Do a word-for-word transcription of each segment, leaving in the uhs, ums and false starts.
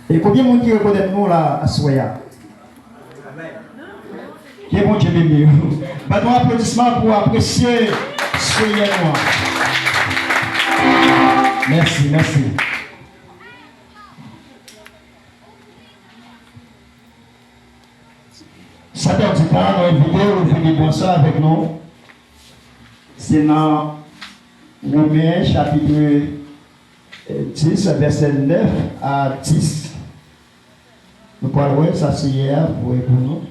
E konbyen moun ki rekonèt nou la aswè a? Ke Bondye beni w. Ban nou aplodisman pou apresye Senyè nou an. Mèsi, mèsi. Sa pèdi tan, nou envite w vini bonswa avèk nou. Se nan Women chapit dis, vèsè nèf a dis. Nou pral wè sa Senyè a voye pou nou.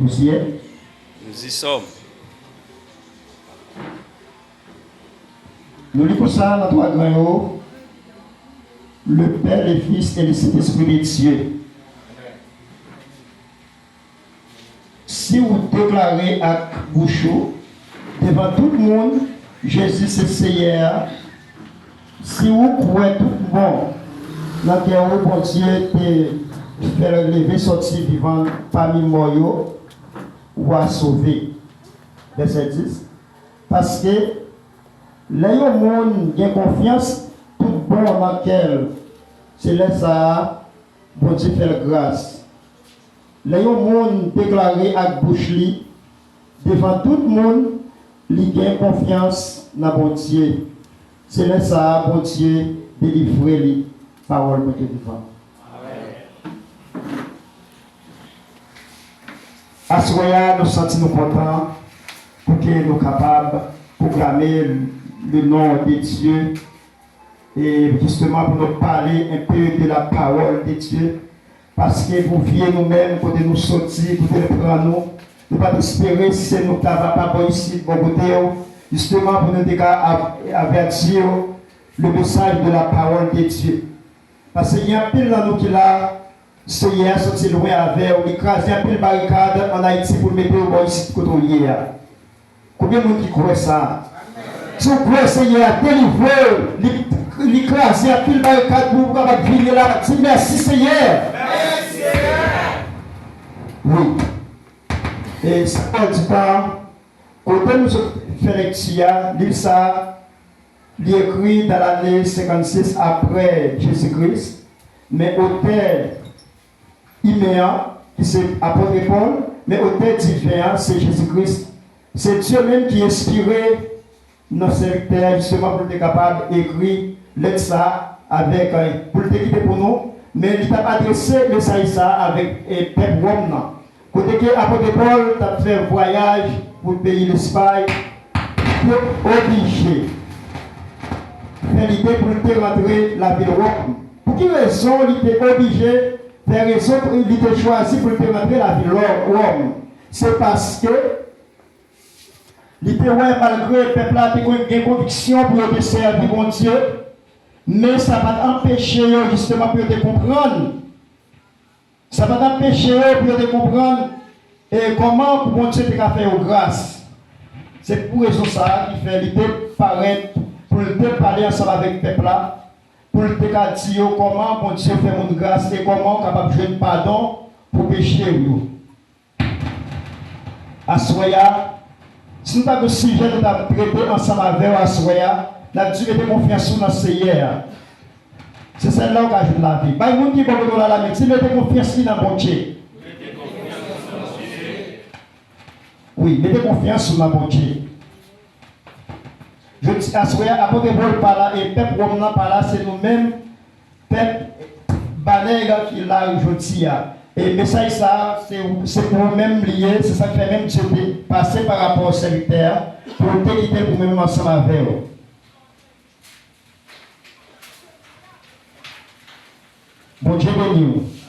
Nous y sommes. Nou li konsa nan twa gran yo, le Père, le Fils et le Saint-Esprit de Dieu. Si ou deklare ak bouch ou, devan tout moun, Jezi se Seyè a, si ou kwè tout bon nan kè ou Bondye te fè l leve sòti vivan pami mò yo, ou a sove. Vèsè dis. Paske, lè yon moun gen konfyans tout bon nan kè l, se lè sa a, Bondye fè l gras. Lè yon moun deklare ak bouch li, devan tout moun, li gen konfyans nan Bondye, se lè sa a Bondye delivre li. Pawòl Bondye vivan. Aswè a, nou santi nou kontan pou ke nou kapab pwoklame le nom de Dieu. E jisteman pou nou pale un peu de la parole de Dieu, paske pou vye nou menm, kote nou soti, kote l pran nou, nou pa t espere se nou ta va pa bò isit, bò kote yo, jisteman pou nou te ka av-, avèti yo le message de la parole de Dieu. Paske gen anpil nan nou ki la, Seyè a soti lwen avè w, li kraze anpil barikad ann Ayiti pou l mete w bò isit kote w ye a. Konbyen moun ki kwè sa? Si w kwè Seyè a delivre w, li, li kraze anpil barikad pou w kapab vini la, di mèsi Seyè. Wi. E sa pèdi tan, kote nou sot fè lekti a, liv sa a, li ekri dan lane senkannsis apre Jezi Kris, men otè imen an, ki se apot Pòl, men otè diven an, se Jezi Kris. Se Dye menm ki enspire nan sèvitè a, jisteman, pou l te kapab ekri lèt sa a avèk, eh, pou l te kite pou nou, men li t ap adrese mesaj sa a avèk, eh, pèp Wòm nan. Kote ke apot Pòl t ap fè vwayaj pou peyi Lespay, li te oblije fè lide pou l te rantre lavil Wòm. Pou ki rezon li te oblije fè rezon pou li te chwazi pou l te rantre lavil Wòm? Se paske li te wè, malgre pèp la te kon-, gen konviksyon pou yo te sèvi Bondye, men sa pa t anpeche yo, jisteman, pou yo te konprann Sa pa t anpeche yo pou yo te konprann, e, kòman pou Bondye te ka fè yo gras. Se pou rezon sa a ki fè li te parèt pou l te pale ansanm avèk pèp la, pou l te ka di yo kòman Bondye fè moun gras e kòman w kapab jwenn padon pou peche w yo. Aswè a, si nou ta gen yon sijè nou ta trete ansanm avè w aswè a, n ap di mete konfyans ou nan Seyè a. Se sèl la ou ka jwenn lavi. Bay moun ki bò kote w la lamen, di mete konfyans li nan Bondye. Wi, mete konfyans ou nan Bondye. Jodi aswè a, apot Pòl pa la e pèp Wòm nan pa la, se nou menm, pèp banèg ki la jodi a. E mesaj sa a, se, se pou ou menm li ye, se sa k fè menm Dye te pase pa rapò sèvitè a, pou l te kite l pou menm ansanm avè w. Bondye beni w.